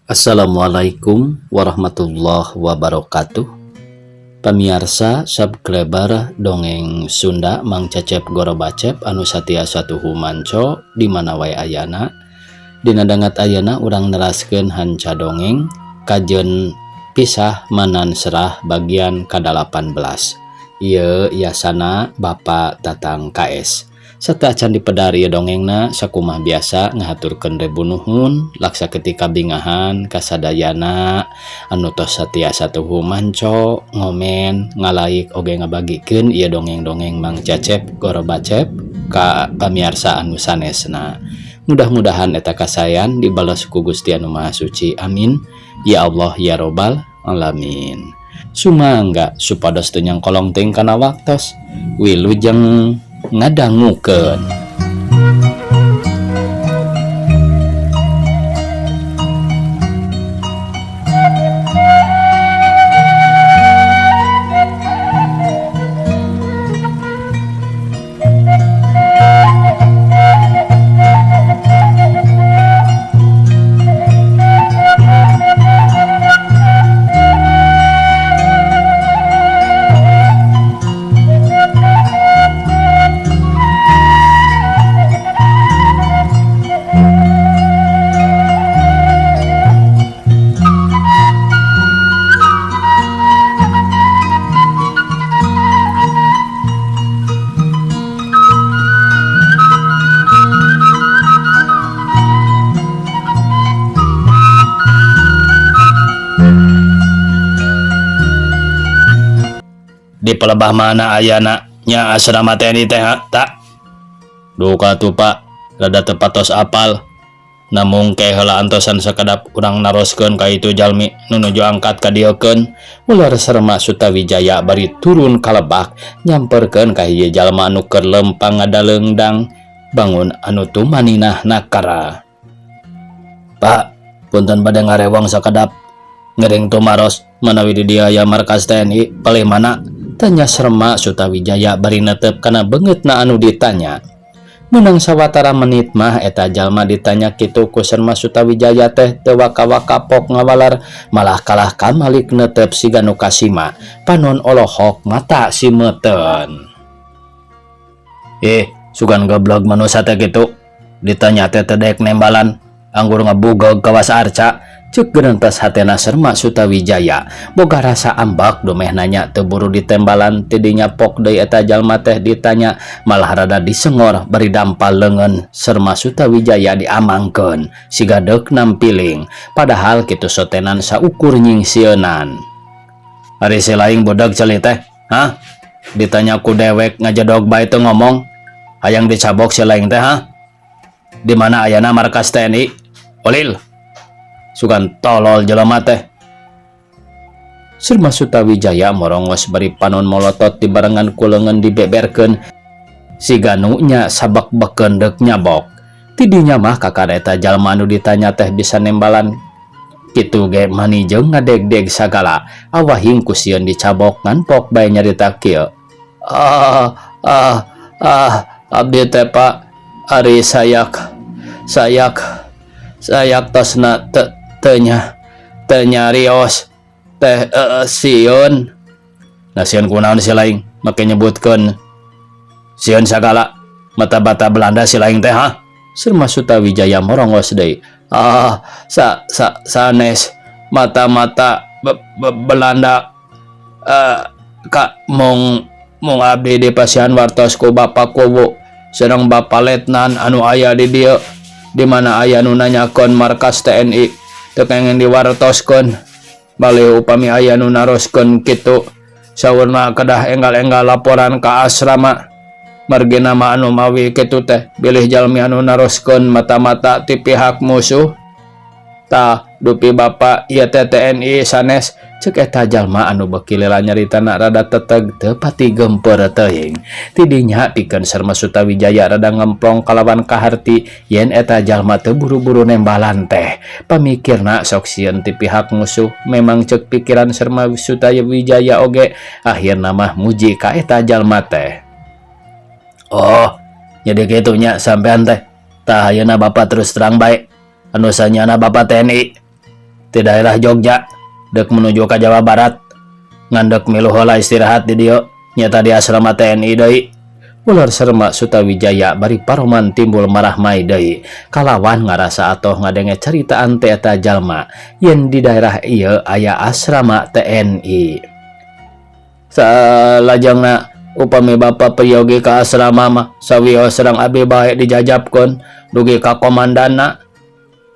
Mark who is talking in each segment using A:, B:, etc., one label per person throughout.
A: Assalamualaikum warahmatullahi wabarakatuh. Pamiarsa subscriber dongeng Sunda Mang Cecep Gorobacep anu satia satuhu manco di mana wae ayana. Dina dangat ayana urang neraskeun hanca dongeng kajen pisah manan serah bagian ka-18. Ieu yasana Bapak Tatang KS. Sateuacan dipedar ieu dongengna, sakumaha biasa ngahaturkeun rebu nuhun laksa ketika bingahan kasadayana anu tos satia satuhu manco, ngomen, ngalaik, oge ngabagikeun ieu dongeng-dongeng Mang Cecep Gorobacep ka pamiarsa anu sanesna. Mudah-mudahan eta kasayan dibalas ku Gusti Anu Maha Suci. Amin ya Allah ya Robbal alamin. Sumangga supados teu nyangkolong teuing kana waktos. Wilujeng ngadangukeun. Di pelebah mana ayana nya asrama TNI teh tak duka tuh, Pak, rada teu patos apal. Namung ke heula antosan sakedap, urang naroskeun ka itu jalmi nu nuju angkat ka dieukeun, ular Serma Sutawijaya bari turun ka lebak nyamperkeun ka hiji jalma anu keur lempang ngadaleungdang bangun anu tumaninah nakara. Pak, punten bade ngarewong sakedap, ngiring tumaros manawi di dieu aya markas TNI palih mana? Tanya Serma Sutawijaya bari netep kana beungeutna anu ditanya. Menang sawatara menit mah eta jalma ditanya kitu ku Serma Sutawijaya teh teu waka-waka pok ngawalar, malah kalah kamalik netep siga nu kasima, panon olohok, mata simeuten. Eh, sugan goblok manusia teh kitu, ditanya teh teu daek nembalan, anggur ngebugog kawas arca, cek gerentas hatena Serma Sutawijaya. Boga rasa ambak domeh nanya teu buru ditembalan. Tidinya pok deui eta jalma teh ditanya, malah rada disengor bari dampal leungeun Serma Sutawijaya diamangkeun siga deuk nampiling, padahal kitu sotenan saukur nyingsieunan. Ari si laing budak ceuli teh, hah? Ditanya ku dewek ngajedog bae teu ngomong. Hayang dicabok si laing teh, hah? Di mana ayana markas TNI? Olil. Sugan tolol jelema teh. Serma Sutawijaya morongos bari panon molotot dibarengan ku leungeun dibeberkeun siga nu nya sabak beken deuk nyabok. Tidinya mah kakara eta jalma anu ditanya teh bisa nembalan kitu ge mani jeung ngadegdeg sagala, awahing ku sieun dicabok ngan pok bae nyarita kieu. Ah ah ah, abdi teh, Pak, ari sayak sayak sayak tosna teu teu nya teu nyarios teh sieun. Nah, sieun kunaon si laing make nyebutkeun sieun sagala? Mata-mata Belanda si laing teh, ha? Serma Sutawijaya morongos deui. Ah, sa sa sanes mata-mata Belanda, ka mung mung abdi dipasihan wartos ku Bapak Kuwu sareng Bapak Letnan anu aya di dieu, di mana aya nu nanyakeun markas TNI teu kenging diwartoskeun. Balik upami aya nu naroskeun kitu, saurna kedah enggal-enggal laporan ka asrama, margi nama anu mawi kitu teh bilih jalmi anu naroskeun mata-mata ti pihak musuh. Tah, dupi Bapak ieu teh TNI sanes? Cek eta jalma anu beuki lila nyaritana rada teteg teu pati gempeur teuing. Tidinya pikeun Serma Sutawijaya rada ngemplong kalawan kaharti yen eta jalma teu buru-buru nembalan teh pamikirna sok sieun ti pihak musuh. Memang cek pikiran Serma Sutawijaya oge, akhirna mah muji ka eta jalma teh. Oh, jadi kitu nya sampean teh. Tah, ayeuna Bapak terus terang bae, anu sanyana Bapak TNI. Ti daerah Jogja dek menuju ka Jawa Barat ngan dek milu heula istirahat di dieu nyata di asrama TNI deui. Ular Serma Sutawijaya bari paroman timbul marahmai deui kalawan ngarasa atoh ngadenge caritaan ti eta jalma yen di daerah ieu aya asrama TNI. Salajengna upami Bapa peryogi ka asrama mah sawios sareng abi bae dijajabkeun dugi ka komandanna.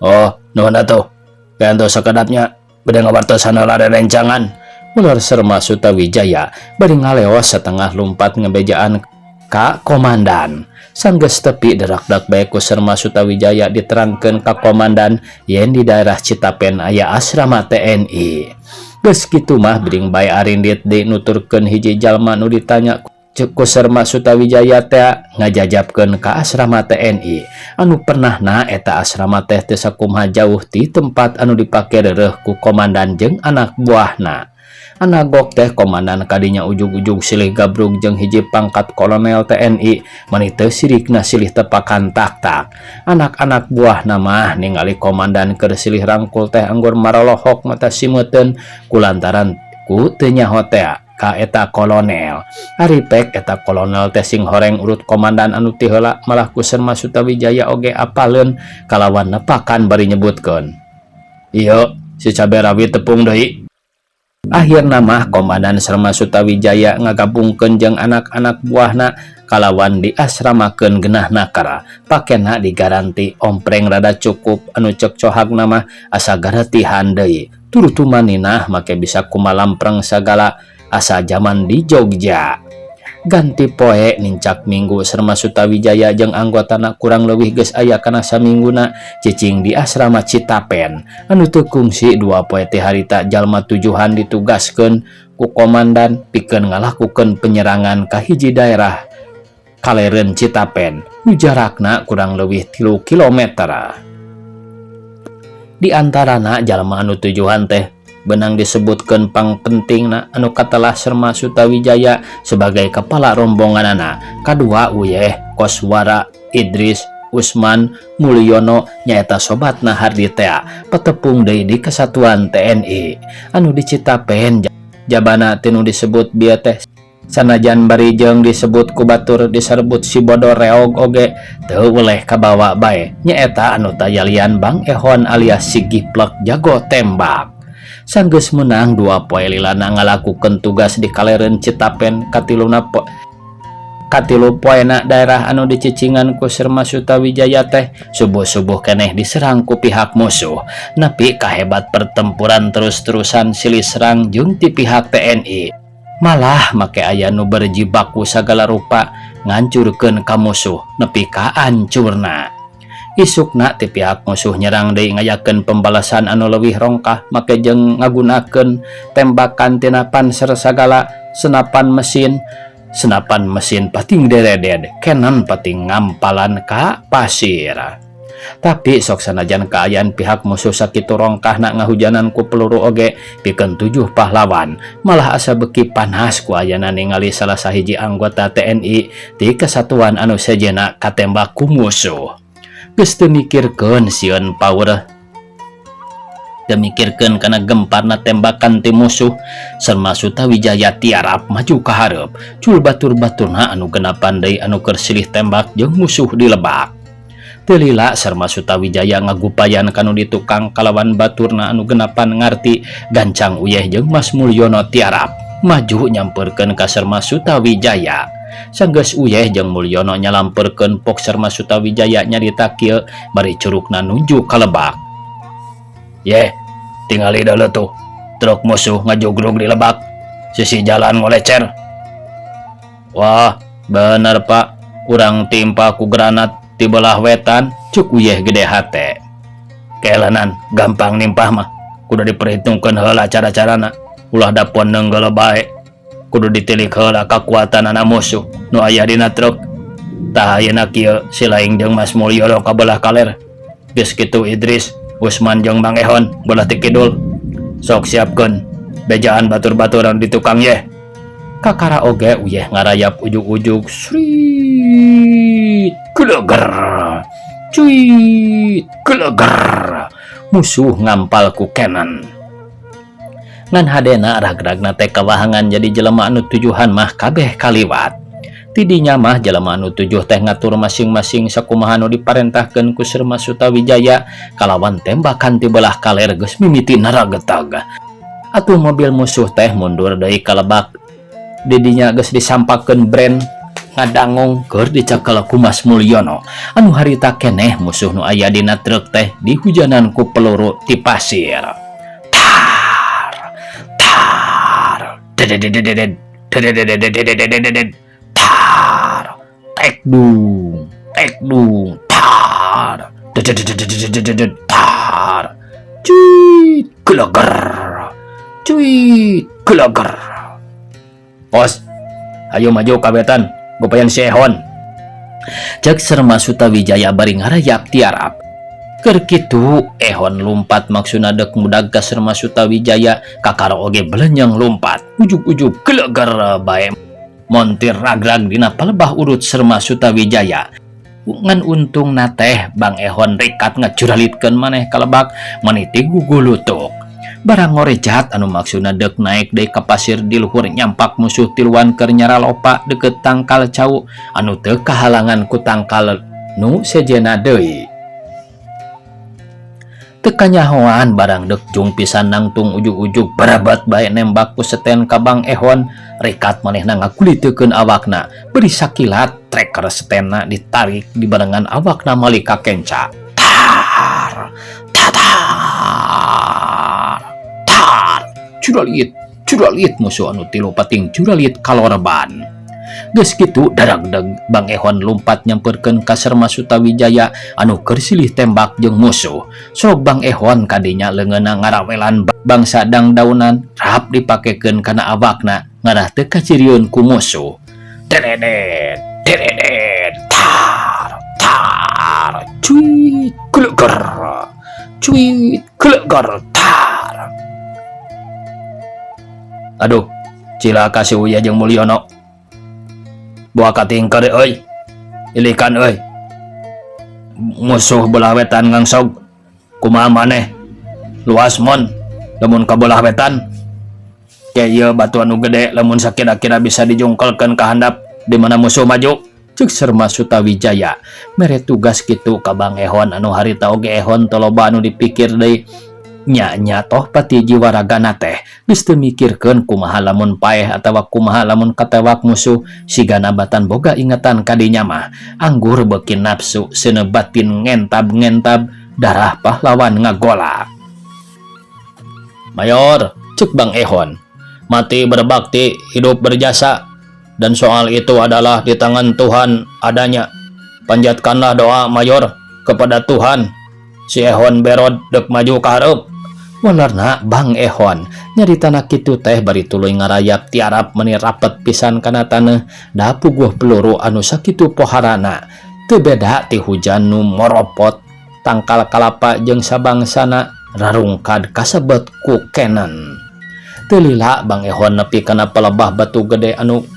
A: Oh, nuhun atuh. Gantos sakedapnya bade ngawartosan heula rerencangan. Ular Serma Sutawijaya bari ngaleos setengah lumpat ngebejaan ka komandan. Sanggeus tepi derak-dak bae ku Serma Sutawijaya diterangkeun ka komandan yen di daerah Citapen aya asrama TNI. Geus kitu mah bring bae arindit deui nuturkeun hiji jalma nu ditanya ku Serma Sutawijaya teh ngajajabkeun ka asrama TNI anu pernahna eta asrama teh teu sakumaha jauh ti tempat anu dipake reureuh ku komandan jeung anak buahna. Anagok teh komandan kadinya ujug-ujug silih gabrug jeung hiji pangkat kolonel TNI mani teu sirikna silih tepakan tak-tak. Anak-anak buahna mah ningali komandan keur silih rangkul teh anggur marolohok mata simeuteun kulantaran ku teu nyaho teh ka eta kolonel. Ari pek eta kolonel teh sing horeng urut komandan anu ti heula malah ku Serma Sutawijaya oge apaleun kalawan nepakan bari nyebutkeun. Ieu si cabe rawit tepung deui. Akhirna mah Komandan Serma Sutawijaya ngagabungkeun jeung anak-anak buahna kalawan diasramakeun genah nakara. Pakena digaranti ompreng rada cukup anu cek cohagna mah asa garatihan deui. Turutumaninah make bisa kumalampreng sagala asa jaman di Jogja. Ganti poe nincak minggu Serma Sutawijaya jeung anggotana kurang leuwih geus aya kana samingguna cicing di asrama Citapen anu teu kungsi 2 poe ti harita jalma tujuhan ditugaskeun ku komandan pikeun ngalakukeun penyerangan ka hiji daerah kalereun Citapen nu jarakna kurang leuwih 3 kilometer. Di antarana jalma anu tujuhan teh benang disebutkeun pangpentingna anu katelah Serma Sutawijaya sebagai kepala rombonganana. Kadua Uyeh, Koswara, Idris, Usman, Mulyono nyaeta sobatna Hardi tea petepung deui di kesatuan TNI anu di Citapen jabana tinu disebut bieu teh sanajan bari jeung disebut ku batur diserbut si bodo reog oge teu weleh kabawa bae nyaeta anu tayalian Bang Ehon alias si Giplek jago tembak. Sanggeus menang 2 poe lilana ngalakukeun tugas di kalereun Citapen katiluna katilu poena daerah anu dicicingan ku Serma Sutawijaya teh subuh-subuh keneh diserang ku pihak musuh. Nepi kahebat pertempuran terus-terusan silih serang jeung ti pihak TNI. Malah make aya nu berjibaku sagala rupa ngancurkeun ka musuh nepi ka ancurna. Isukna ti pihak musuh nyerang deui ngayakeun pembalasan anu leuwih rongkah make jeung ngagunakeun tembakan tina panser sagala senapan mesin pating dereded kenan pating ngampalan ka pasir. Tapi sok sanajan kaayaan pihak musuh sakitu rongkahna ngahujanan ku peluru oge pikeun 7 pahlawan malah asa beuki panas ku ayana ningali salah sahiji anggota TNI ti kesatuan anu sejenna katembak ku musuh. Geus teu mikirkeun sieun paur, teu mikirkeun kana gemparna tembakan ti musuh, Serma Sutawijaya tiarap maju ka hareup cul batur-baturna anu genapan deui anu keur silih tembak jeung musuh di lebak. Teu lila Serma Sutawijaya ngagupayan kanu di tukang kalawan baturna anu genapan ngarti gancang Uyeh jeung Mas Mulyono tiarap maju nyamperkeun ka Serma Sutawijaya. Sanggeus Uyeh jeung Mulyono nyalamperkeun pok Serma Sutawijaya nyarita kieu bari curugna nuju ka lebak. Yeh, tingali deuleu tuh truk musuh ngajugrug di lebak sisi jalan ngolecer. Wah, bener Pak, urang timpa ku granat di belah wetan, cuk Uyeh gede hate. Kelenan gampang nimpah mah, kudu diperhitungkeun heula cara-carana, ulah dapon nenggel bae. Kudu ditilik heula kakuatan anak musuh nu aya dina truk. Tah ayeuna kieu si Laing jeung Mas Mulyono ka belah kaler. Geus kitu Idris, Usman jeung Mang Ehon belah ti kidul. Sok siapkeun bejaan batur-baturan di tukang yeh. Kakara oge Uyeh ngarayap ujug-ujug srit geleger. Cuit geleger. Musuh ngampal ku Canon. Ngan hadena ragragna teh kawahangan jadi jelema anu tujuhan mah kabeh kaliwat. Tidinya mah jelema anu tujuh teh ngatur masing-masing sakumaha nu diparentahkeun ku Serma Sutawijaya kalawan tembakan ti belah kaler geus mimiti naragetag. Atuh mobil musuh teh mundur deui ka lebak. Didinya geus disampakeun Bren ngadangong keur dicekel ku Mas Mulyono anu harita keneh musuh nu aya dina truk teh dihujanan ku peluru ti pasir. Tar tar dededededet dededededededededet tar tek dung tek dung tar dededededededet tar cuit geleger cuit geleger. Pos, ayo maju ka wetan, gopayan si Ehon, cek Serma Sutawijaya bari ngarayap tiarap. Keur kitu Ehon lumpat maksudna dek mudag ka Serma Sutawijaya, kakara oge belenyeng lumpat ujug-ujug geleger bae montir ragrag dina palebah urut Serma Sutawijaya. Ngan untungna teh Bang Ehon rikat ngacuralitkeun maneh ka lebak meniti gugulutuk. Barang ngorejat anu maksudna dek naik deui ka pasir di luhur nyampak musuh tiluan keur nyaralopa deket tangkal cau anu teu kahalangan ku tangkal nu sejenna deui. Teu kanyahoan barang dek jung pisan nangtung ujug-ujug barabat bae nembak ku seten ka Bang Ehon. Rikat manehna ngagulitekeun awakna, beri sakilat tracker setenna ditarik dibarengan awakna malik ka kenca. Tar tatar tar curalit curalit musuh anu tilu pating curalit kalorban. Geus kitu daragdeg Bang Ehon lumpat nyamperkeun ka Serma Sutawijaya anu keur silih tembak jeung musuh. Sok Bang Ehon kadinya leungeunna ngarawelan bangsa dangdaunan rap dipakekeun kana awakna ngarah teu kaciriun ku musuh. Deredet deredet tar tar cuit geleger cuit geleger tar. Aduh, cilaka si Uya jeung Mulyono. Buah katingker euy. Ilikan euy. Musuh belah wetan ngangsog. Kumaha maneh? Luas mon lamun ka belah wetan. Ke ieu batu anu gede lamun sakira-kira bisa dijungkelkeun ka handap di mana musuh maju. Cek Serma Sutawijaya mere tugas kitu ka Bang Ehon anu harita oge Ehon teu loba anu dipikir deui. Nya-nya toh pati jiwa ragana teh geus teu mikirkeun kumaha lamun paeh atawa kumaha lamun katewak musuh, sigana batan boga ingatan kadinya mah anggur beuki nafsu seuneu batin ngentab-ngentab darah pahlawan ngagolak. Mayor, cek Bang Ehon, mati berbakti, hidup berjasa, dan soal itu adalah di tangan Tuhan adanya. Panjatkanlah doa Mayor kepada Tuhan. Si Ehon Berod dek maju ka hareup. Walarna Bang Ehon nyaritana kitu teh bari tuluy ngarayap tiarap meni rapet pisan kana taneuh da puguh peluru anu sakitu poharana teu beda ti hujan nu moropot tangkal kalapa jeung sabangsana rarungkad kasebet ku Canon. Teu lila Bang Ehon nepi kana palebah batu gede anu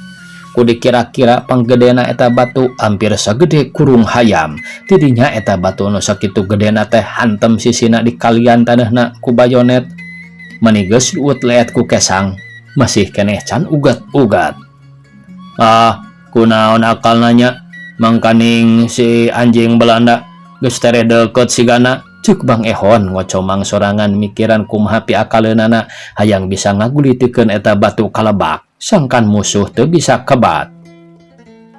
A: ku dikira-kira panggedena eta batu hampir sagede kurung hayam. Tidinya eta batu anu sakitu gedena teh hantem sisina di kalian taneuhna ku bayonet. Mani geus luut leet ku kesang, masih keneh can ugat-ugat. Ah, kunaon akal nanya, mangkaning si anjing Belanda geus tereh deukeut sigana, cek Bang Ehon ngocomang sorangan mikiran kumaha piakaleunana hayang bisa ngagulitikeun eta batu kalebak sangkan musuh teu bisa kebat.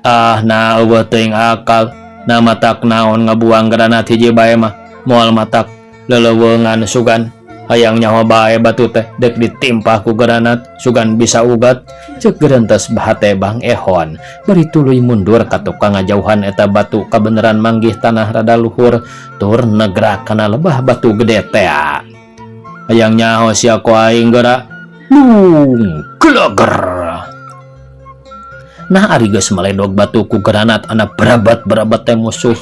A: Ah, nah euweuh teuing akal, na matak naon ngabuang granat hiji bae mah, moal matak leleuweungan sugan. Hayang nyaho bae batu teh dek ditimpah ku granat sugan bisa ugat, cek gerentes bahate Bang Ehon bari tuluy mundur ka tukang ngajauhan eta batu kabeneran manggih tanah rada luhur tur negrak kana lebah batu gede tea. Hayang nyaho sia ku aing geura lung geleger. Nah, ari geus meledog batu ku granat anak berabat-berabat teh musuh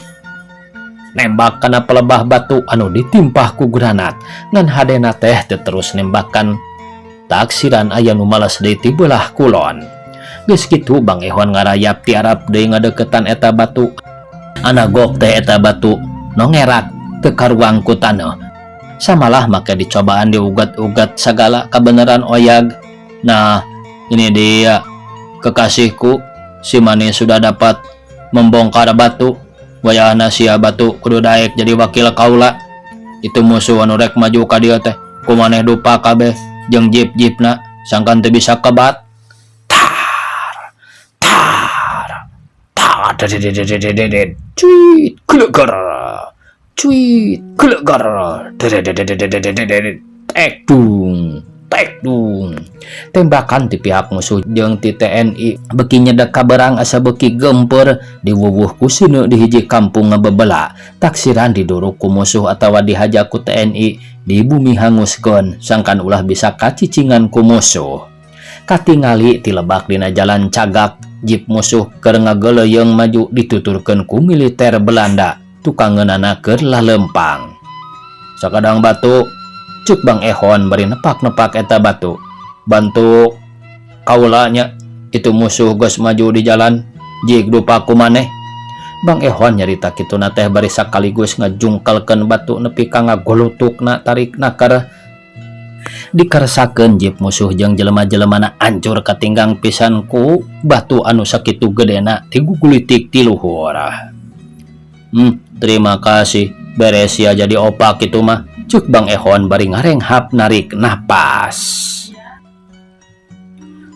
A: nembak kana pelebah batu anu ditimpah ku granat, ngan hadena teh teu terus nembakan taksiran aya nu malas deui ti belah kulon. Geus kitu Bang Ehon ngarayap tiarap deui ngadeukeutan eta batu. Anagok teh eta batu nongerak teu karuang ku taneuh. Samalah make dicobaan diugat-ugat sagala kabeneran oyag. Nah, ini dia kekasihku, si manis sudah dapat membongkar batu. Wayahna sia batu kudu daek jadi wakil kaula. Itu musuh anu rek maju ka dieu teh ku maneh dupa kabeh jeung jip-jipna sangkan teu bisa kebat. Tar tar tar dedededededet cuit gelegar cuit gelegar dededededededet tek dung tek dung. Tembakan ti pihak musuh jeung ti TNI beuki nyedek kaberang asa beuki gempeur diwuwuh ku seuneu di hiji kampung ngebebela taksiran diduruk ku musuh atawa dihaja ku TNI di bumi hanguskeun sangkan ulah bisa kacicingan ku musuh. Katingali ti lebak dina jalan cagak jip musuh keur ngageleuyeung maju dituturkeun ku militer Belanda tukangeunana keur lalempang. Sakadang batu, cuk Bang Ehon bari nepak-nepak eta batu. Bantu kaula nya, itu musuh geus maju di jalan jig dupa ku maneh. Bang Ehon nyarita kituna teh bari sakaligus ngajungkelkeun batu nepi ka ngagolutukna tarik nakar. Dikersakeun jip musuh jeung jelema-jelemana ancur katinggang pisan ku batu anu sakitu gedena tigugulitik ti luhur. Terima kasih, beres ya jadi opak itu mah, cuk Bang Ehon bari ngarenghap narik napas.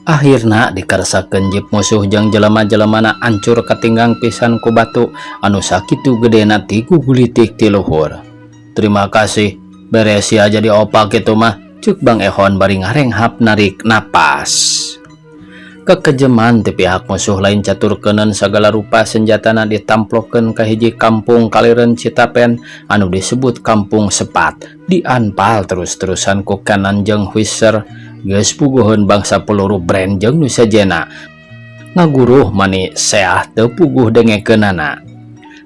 A: Akhirna dikersakeun jip musuh jeung jelema-jelemana ancur katinggang pisan ku batu anu sakitu gedena tigugulitik ti luhur. Terima kasih, beres ya jadi opak itu mah, cuk Bang Ehon bari ngarenghap narik napas. Kekejeman ti pihak musuh lain caturkeuneun, sagala rupa senjatana ditamplokeun ka hiji kampung kalireun Citapen anu disebut Kampung Sepat. Dianpal terus-terusan ku Cannon jeung Howitzer. Geus puguheun bangsa peluru Bren jeung nu sejenna ngaguruh mani seah teu puguh dengekeunana.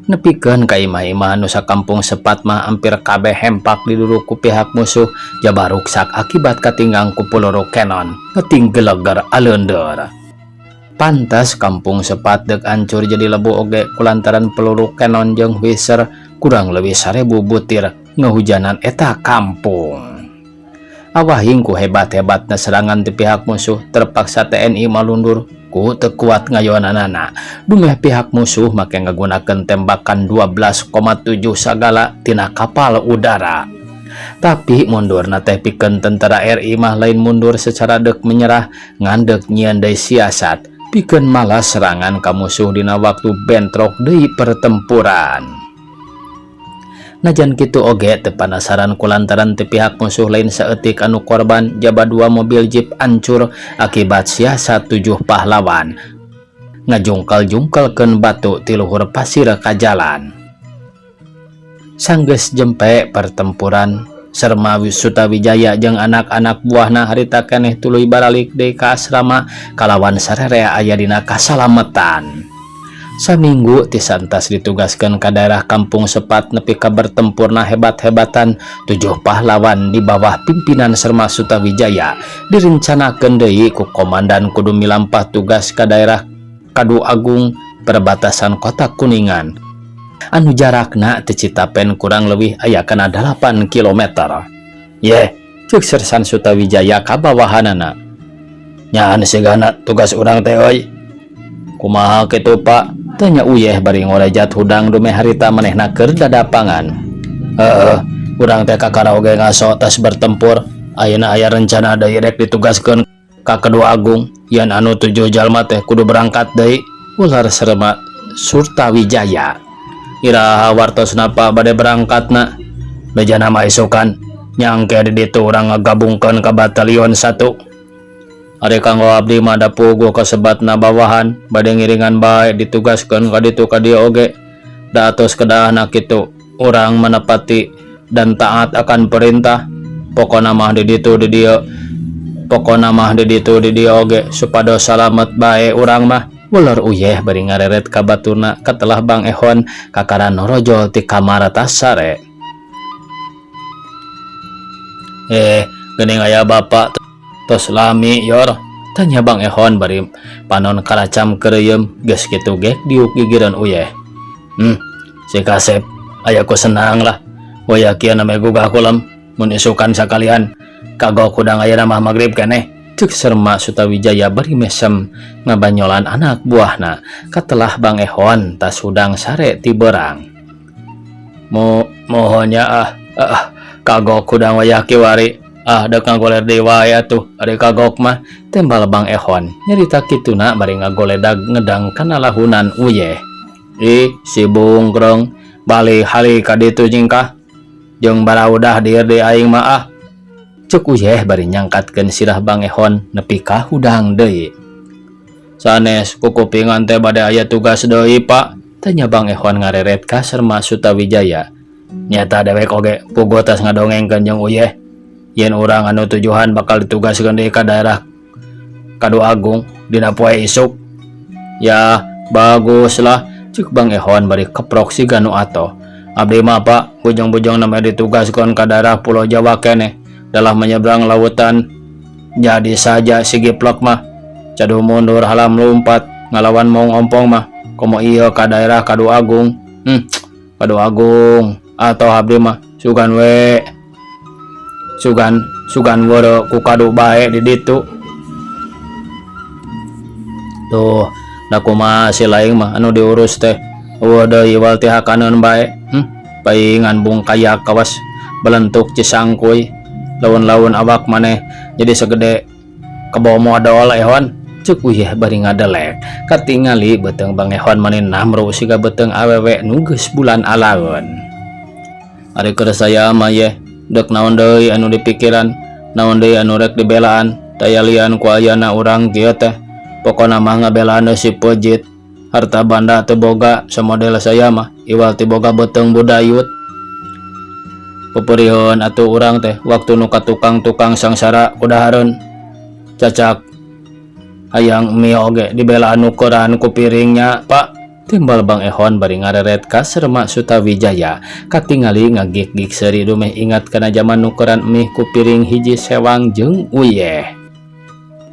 A: Nepikeun ka imah-imah anu sakampung Sepat mah hampir kabeh hempak diduruk ku pihak musuh jaba ruksak akibat katinggang ku peluru Cannon ngeting gelegar alender. Pantas kampung Sepat dek ancur jadi lebu oge kulantaran peluru Cannon jeung Howitzer kurang lebih 1000 butir ngehujanan eta kampung. Awahing ku hebat-hebatna serangan ti pihak musuh, terpaksa TNI malundur ku teu kuat ngayonanana. Dumeh pihak musuh make ngagunakeun tembakan 12,7 sagala tina kapal udara. Tapi mundurna teh pikeun tentara RI mah lain mundur secara dek menyerah, ngan dek nyieun deui siasat pikeun malas serangan ka musuh dina waktu bentrok deui pertempuran. Najan kitu oge teu panasaran kulantaran ti pihak musuh lain saeutik anu korban, jaba dua mobil jeep ancur akibat siasat tujuh pahlawan ngajungkal-jungkalkeun batu ti luhur pasir ka jalan. Sanggeus jempe pertempuran, Serma Sutawijaya jeung anak-anak buahna harita keneh tuluy baralik deui ka asrama kalawan sararea aya dina kasalametan. Saminggu ti santas ditugaskan ke daerah Kampung Sepat nepi ka bertempurna hebat-hebatan tujuh pahlawan di bawah pimpinan Serma Sutawijaya, direncanakeun deui ku komandan kudu milampah tugas ke daerah Kadu Agung, perbatasan kota Kuningan anu jarakna ti Citapen kurang lebih aya kana 8 km. Ye, cek Sersan Sutawijaya ka bawahanana, nyaan sigana tugas urang teh euy. Kumaha kitu, Pak? Tanya Uyeh bari ngorejat hudang dumeh harita manehna keur dadapangan. Heeh, urang teh kakara oge ngaso tas bertempur. Ayeuna aya rencana deui rek ditugaskeun ka Kedua Agung yen anu tujuh jalma teh kudu berangkat deui, ular Serma Surtawijaya. Iraha wartosna, Pak, bade berangkatna? Bejana mah isukan nyangke di ditu urang ngagabungkeun ka batalion 1. Ari kanggo abdi mah da puguh kasebatna bawahan bade ngiringan bae ditugaskeun ka ditu ka dieu oge da atos kedahna kitu urang menepati dan taat akan perintah. Pokona mah di ditu di dieu, pokona mah di ditu di dieu oge supados salamet bae urang mah, ular Uyeh bari ngareret ka baturna katelah Bang Ehon kakara norojol ti kamar tas sare. Eh, geuning aya bapak tos lami yor? Tanya Bang Ehon bari panon karacam keureuyeum. Geus kitu ge diuk gigireun Uyeh. Si kasep aya ku senang lah waya kieu na gugah kulem. Mun isukan sakalian kagok hudang ayeuna mah magrib keneh. Cek Serma Sutawijaya bari mesem ngabanyolan anak buahna katelah Bang Ehon tas hudang sare ti beurang. Mo mohon nya ah, ah kagok hudang wayah kiwari ah dek ngagoler deui wae atuh ari kagok mah, tembal Bang Ehon nyarita kituna bari ngagoledag ngedang kana lahunan Uyeh. Ih si bungkreng balik hali ka ditu jingkah jeung baraudah dieur deui aing mah ah, cek Uyeh bari nyangkatkeun sirah Bang Ehon nepi ka hudang deui. Sanes kukupingan teh bade aya tugas deui, Pak? Tanya Bang Ehon ngareret ka Serma Sutawijaya. Nyata dewek oge puguh tas ngadongengkeun jeung Uyeh yen urang anu tujuhan bakal ditugaskeun deui ka daerah Kadu Agung dina poe isuk. Ya baguslah, cek Bang Ehon bari keprok siga nu atoh. Abdi mah, Pak, bujang-bujang namanya ditugaskeun ka daerah Pulau Jawa keneh dalam menyeberang lautan jadi saja si giplek mah cadu mundur halam lompat ngalawan maung ompong mah komo ieu ka daerah Kadu Agung. Kadu Agung atau abdi mah sugan we sugan sugan weureu ku kadu bae di ditu tuh. Da kumaha si laing mah anu diurus teh euweuh deui iwal ti hakaneun bae. Paingan bungkayak kawas belentuk Cisangkuy laun-laun awak maneh jadi segede kebo modol, Ehon, cek Uyeh bari ngadelek. Katingali beuteung Bang Ehon mani namru siga beuteung awewe nu geus bulan alaeun. Ari keur saya mah ye dek naon deui anu dipikiran, naon deui anu rek dibelaan, taya lian ku ayana urang kieu teh. Pokona mah ngabelaan si pejit harta banda teu boga samodel saya mah iwal ti boga beuteung budayut. Peperiheun atuh urang teh waktu nu ka tukang-tukang sangsara kudahareun cacak hayang mie oge dibelaan nukeran ku piringnya, Pak, timbal Bang Ehon bari ngareret ka Serma Sutawijaya. Katingali ngagik-gik seuri dumeh ingat kana jaman nukeran mie ku piring hiji sewang jeung Uyeh.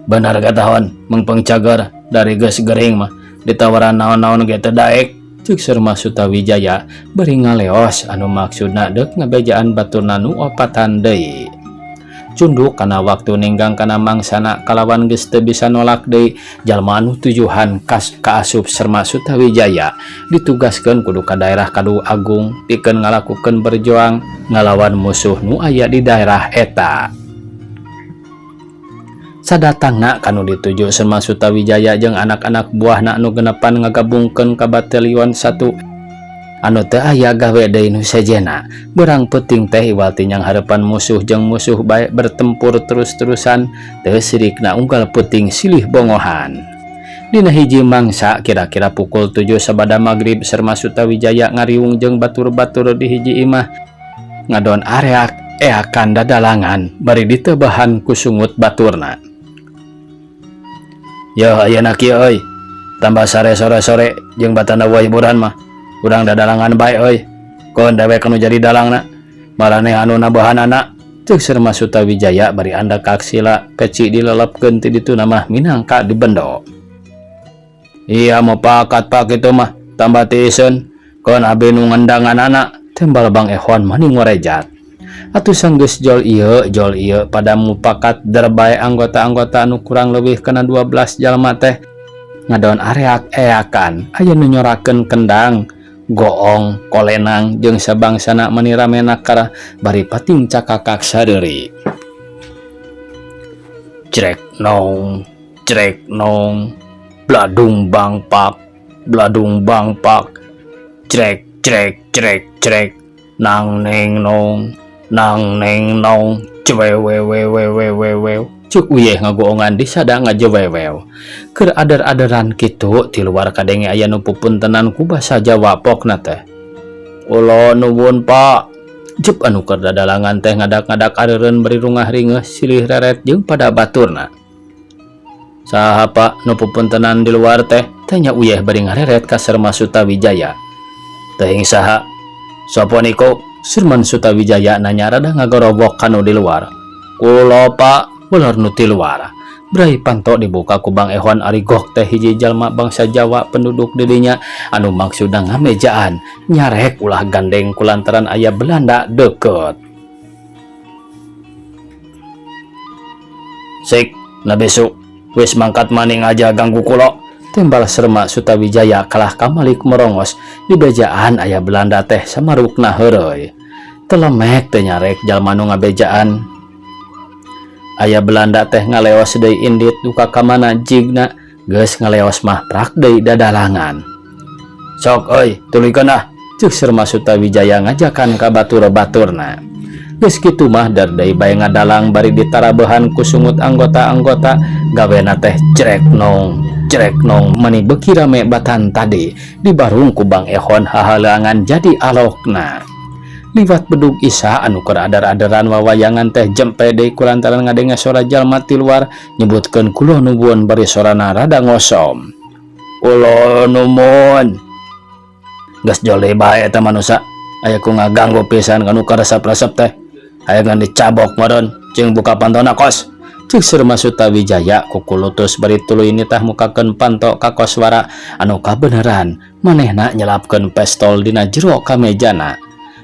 A: Bener kata Hon, mengpeng cager dari geus gering mah ditawaran naon-naon ge teu daek, cek Serma Sutawijaya bari ngaleos anu maksudna deuk ngabejaan baturna nu opatan deui. Cunduk kana waktu ninggang kana mangsana kalawan geus teu bisa nolak deui jalma anu tujuhan kas kaasup Serma Sutawijaya ditugaskeun kudu ka daerah Kadu Agung pikeun ngalakukeun berjuang ngalawan musuh nu aya di daerah eta. Sadatangna kanu dituju, Serma Sutawijaya jeung anak-anak buahna anu genepan ngagabungkeun ka batalion 1 anu teu aya gawe deui nu sejenna. Beurang peuting teh iwal ti nyanghareupan musuh jeung musuh bae bertempur terus-terusan teu sirikna unggal peuting silih bongohan. Dina hiji mangsa kira-kira pukul 7 sabada magrib, Serma Sutawijaya ngariung jeung batur-batur di hiji imah ngadon areak eakan dadalangan bari ditebahan ku sungut baturna. Yo ayeuna kieu euy, tambah sare sore-sore jeung batanda hiburan mah urang dadalangan bae euy, keun dewek anu jadi dalangna, maraneh anu nabahanana, cek Serma Sutawijaya bari andakak sila peci dilelepkeun ti dituna mah minangka dibendo. Iya mupakat, Pak, kitu mah tambah tiiseun keun abi nu ngendanganana, tembal Bang Ehon mani ngorejat. Atuh sanggeus jol ieu jol ieu pada mupakat derbae anggota-anggota anu kurang leuwih kana 12 jalma teh ngadon areak eakan aya nu nyorakeun kendang, goong, kolenang jeung sabangsana mani rame nakara bari pating cakakak sadeuri. Crek nong crek nong bladung bang pak bladung bang pak crek crek crek crek nang neng nong nang neng nong cwewewewewewewew, cuk Uyeh ngagoongan disada ngajewewew. Keur ader-aderan kitu ti luar kadenge aya nu pupuntenan ku basa Jawa pokna teh. "Kula nuwun, Pak." Jep anu keur dadalangan teh ngadak-ngadak areureun bari rungah ringeuh silih reret jeung pada baturna. "Saha, Pak, nu pupuntenan di luar teh?" tanya Uyeh bari ngareret ka Serma Sutawijaya. "Teuing saha. Sapa niku?" Serman Sutawijaya nanya rada ngagorowok kanu di luar. "Kula, Pak," ular nu ti luar. Brai panto dibuka ku Bang Ehon ari gok teh hiji jalma bangsa Jawa penduduk didinya anu maksudna ngamejaan nyarek ulah gandeng kulantaran aya Belanda deket. Sik, na besok wis mangkat maning aja ganggu kulo. Timbal Serma Sutawijaya kalah kamalik merongos di bejaan aya Belanda teh samarukna heureuy. Telemek teh nyarek jalma nu ngabejaan. Aya Belanda teh ngaleos deui indit duka ka mana jigna geus ngaleos mah prak deui dadalangan. Sok euy, tuluykeun ah, ceuk Serma Sutawijaya ngajakan ka batur-baturna. Geus kitu mah dar deui bae ngadalang bari ditarabehan ku sungut anggota-anggota gawena teh jrek nong jrek nong mani beuki rame batan tadi dibarung ku Bang Ehon hahalangan jadi alokna. Liwat bedug Isa anu keur adar-adaran wawayangan teh jempe deui kulantaran ngadenge sora jalma ti luar nyebutkeun kulo nuwun bari sorana rada ngosom. Kulo numun. Geus jole bae eta manusa. Aya ku ngaganggu pisan kanu karesep-resep teh. Aya ngan dicabok meureun, cing buka pantona kos. Ceuk Serma Sutawijaya kukulutus bari tuluy nitah mukakeun panto ka Koswara anu kabeneran manehna nyelapkeun pestol dina jero kamejana.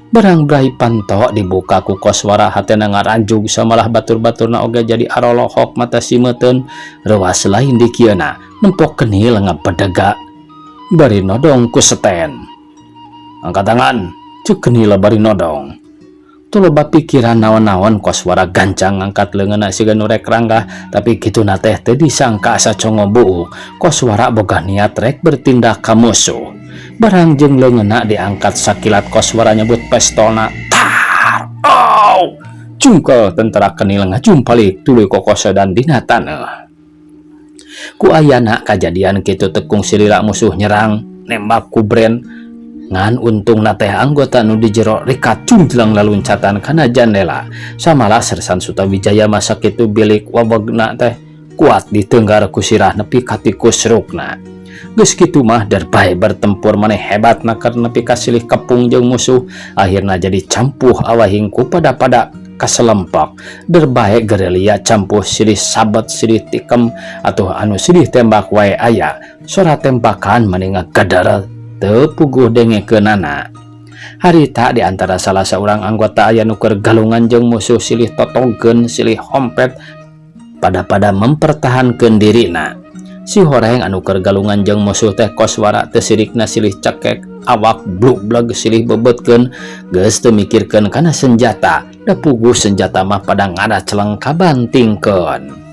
A: Barang brai panto dibuka ku Koswara hatena ngaranjug samalah batur-baturna oge jadi arolohok mata simeuteun reuas lain dikieuna nempok kenil ngabedega bari nodong ku seten. Angkat tangan, ceuk kenil bari nodong. Teu loba pikiran naon-naon Koswara gancang ngangkat leungeunna siga nu rek ranggah tapi kituna teh teu disangka asa congo buuk. Koswara boga niat rek bertindak ka musuh. Barang jeung leungeunna diangkat sakilat Koswara nyebut pestolna tar. Ow! Jungkel tentara kenil ngajumpalik tuluy kokosodan dina taneuh. Ku ayana kajadian kitu tekung silila musuh nyerang nembak ku Bren. Ngan untungna teh anggota nu di jero rikat cungclang laluncatan kana jandela. Samalah Sersan Sutawijaya masa kitu bilik wawegna teh kuat ditenggar ku sirah nepi ka tikus rukna. Geus kitu mah der bae bertempur maneh hebat naker nepi ka silih kepung jeung musuh akhirna jadi campuh awahing ku pada-pada kaselempak. Der bae gerilya campuh silih sabet silih tikem atuh anu silih tembak wae aya. Sora tembakan mani ngagedar teu puguh dengekeunana. Harita di antara salah saurang anggota aya nu keur galungan jeung musuh silih totogeun silih hompet pada-pada mempertahankeun dirina. Si horeng anu keur galungan jeung musuh teh Koswara teu sirikna silih cekek awak blug-bleg silih bebetkeun geus teu mikirkeun kana senjata da puguh senjata mah pada ngadaceleng kabantingkeun.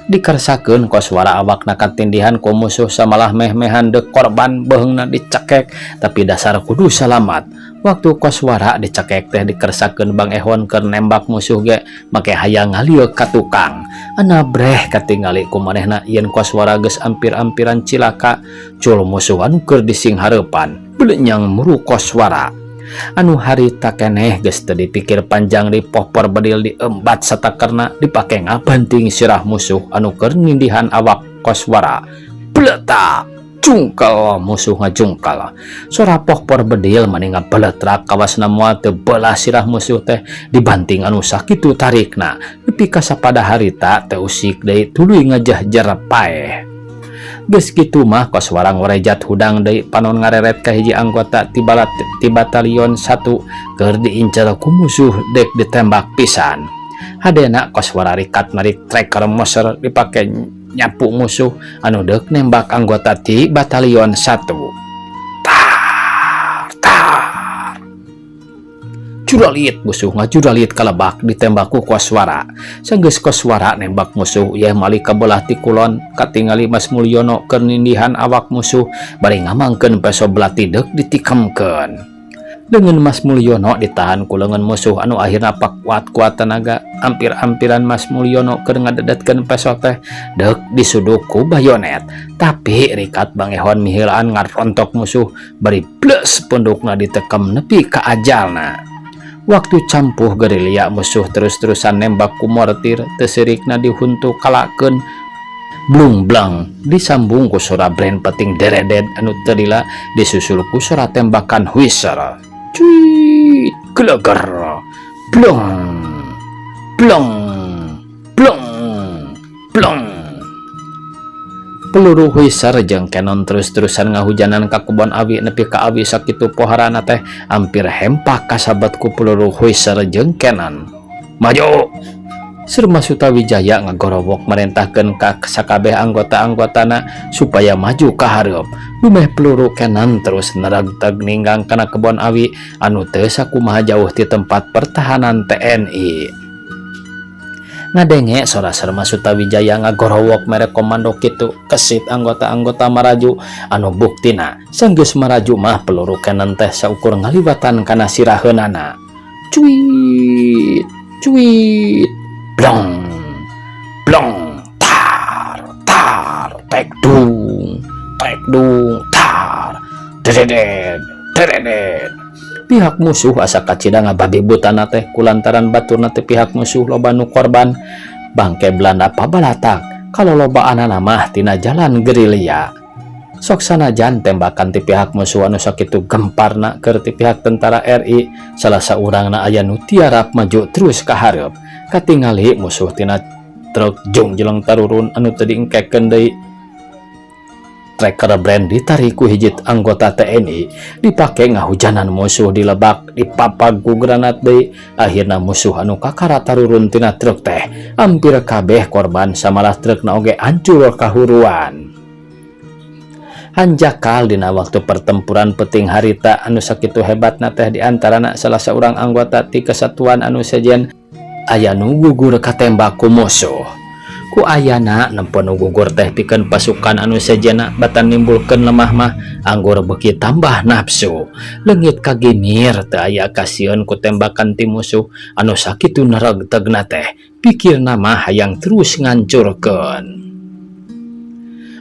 A: Dikersakeun Koswara awakna katindihan ku musuh samalah meh-mehan deuk korban beheungna dicekek tapi dasar kudu salamat. Waktu Koswara dicekek teh dikersakeun Bang Ehon keur nembak musuh ge make hayang ngalieuk ka tukang. Anabreh katingali ku manehna yen Koswara geus ampir-ampiran cilaka cul musuh anu keur disinghareupan belenyang muru Koswara. Anu harita keneh geus teu dipikir panjang di popor bedil diembat satakerna dipake ngabanting sirah musuh anu keur nindihan awak Koswara. Bletak jungkel musuh ngajungkal. Sora popor bedil mani ngabeletrak kawasna moal teu belah sirah musuh teh dibanting anu sakitu tarikna nepi ka sapada harita teu usik deui tuluy ngajahjer paeh. Geus kitu mah Koswara ngorejat hudang deui panon ngareret ka hiji anggota ti batalion 1 keur diincar ku musuh dek ditembak pisan. Hadena Koswara rikat narik tracker Mauser dipake nyapu musuh anu deuk nembak anggota ti batalion 1. Tar tar. Juralit musuh ngajuralit kalebak ditembak ku Koswara. Sanggeus Koswara nembak musuh yeh malik kabelah ti kulon katingali Mas Mulyono keur nindihan awak musuh bari ngamangkeun peso belati deuk ditikemkeun. Leungeun Mas Mulyono ditahan ku leungeun musuh anu akhirna pakuat-kuat tenaga ampir-ampiran Mas Mulyono keur ngadedetkeun peso teh deuk disuduk ku bayonet. Tapi rikat Bang Ehon miheulaan ngarontok musuh bari bles pundukna ditekem nepi ka ajalna. Waktu campuh gerilya musuh terus-terusan nembak ku mortir teu sirikna dihuntu kalakeun blung-blang disambung ku sora brand peting deredet anu teu lila disusul ku sora tembakan hwiser. Cuit geleger blong blong blong blong. Peluru hwiser jeung kenon terus-terusan ngahujanan ka kebon awi nepi ka awi sakitu poharana teh hampir hempak kasabat ku peluru hwiser jeung kenon. Maju! Serma Sutawijaya ngagorowok merintahkeun ka sakabeh anggota-anggotana supaya maju ka hareup. Dumeh peluru Cannon terus neragteg ninggang kana kebon awi anu teu sakumaha jauh ti tempat pertahanan TNI. Ngadenge sora Serma Sutawijaya ngagorowok mere komando kitu, kesit anggota-anggota maraju, anu buktina sanggeus maraju mah peluru Cannon teh saukur ngaliwatan kana siraheunana. Cuit, cuit, blong, blong, tar, tar, tek dung, tek dung, tar, dededet, dededet. Pihak musuh asa kacida ngababibutana teh kulantaran baturna teh pihak musuh loba nu korban. Bangke Belanda pabalatak kalau lobaanana mah tina jalan gerilya. Sok sanajan tembakan ti pihak musuh anu sakitu gemparna keur ti pihak tentara RI, salah saurangna aya nu tiarap maju terus ka hareup. Katingali musuh tina truk jung jeleng tarurun anu teu diengkekeun deui. Tracker brand ditarik ku hiji anggota TNI, dipake ngahujanan musuh di lebak, dipapag ku granat deui. Akhirna musuh anu kakara tarurun tina truk teh hampir kabeh korban, samalah trukna oge hancur kahuruan. Hanjakal dina waktu pertempuran peting harita anu sakitu hebatna teh, diantarana salah seorang anggota ti kesatuan anu sejen aya nu gugur katembak ku musuh. Ku ayana nempo nu gugur teh pikeun pasukan anu sejena batan nimbulkeun lemah mah anggur beuki tambah nafsu leungit kagimir, teu aya kasieun ku tembakan ti musuh anu sakitu neregtegna teh, pikirna mah hayang terus ngancurkeun.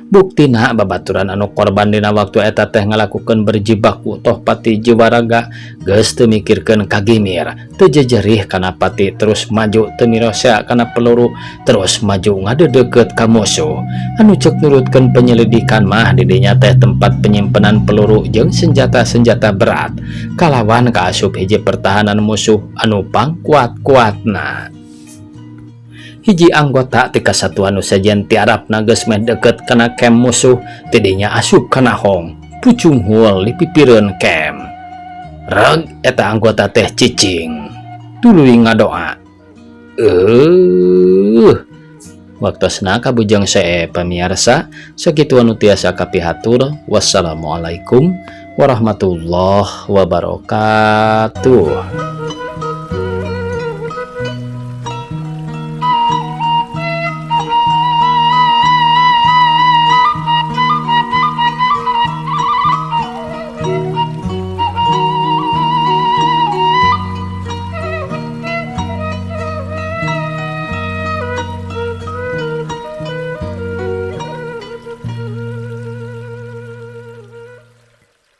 A: Buktina babaturan anu korban dina waktu eta teh ngalakukeun berjibaku toh pati jiwa raga, geus teu mikirkeun kagimir, teu jejerih kana pati, terus maju, teu mirosea kana peluru, terus maju ngadedeukeut ka musuh. Anu cek nurutkeun penyelidikan mah didinya teh tempat penyimpanan peluru jeung senjata-senjata berat kalawan kaasup hiji pertahanan musuh anu pangkuat-kuatna. Hiji anggota ti kasatuan nu sejen tiarapna geus meh deket kana kem musuh, tidinya asup kana hong pucunghul di pipireun kem. Reg eta anggota teh cicing, tuluy ngadoa. Waktosna kabujeng see, pamiarsa. Sakitu anu tiasa kapihatur. Wassalamualaikum warahmatullahi wabarakatuh.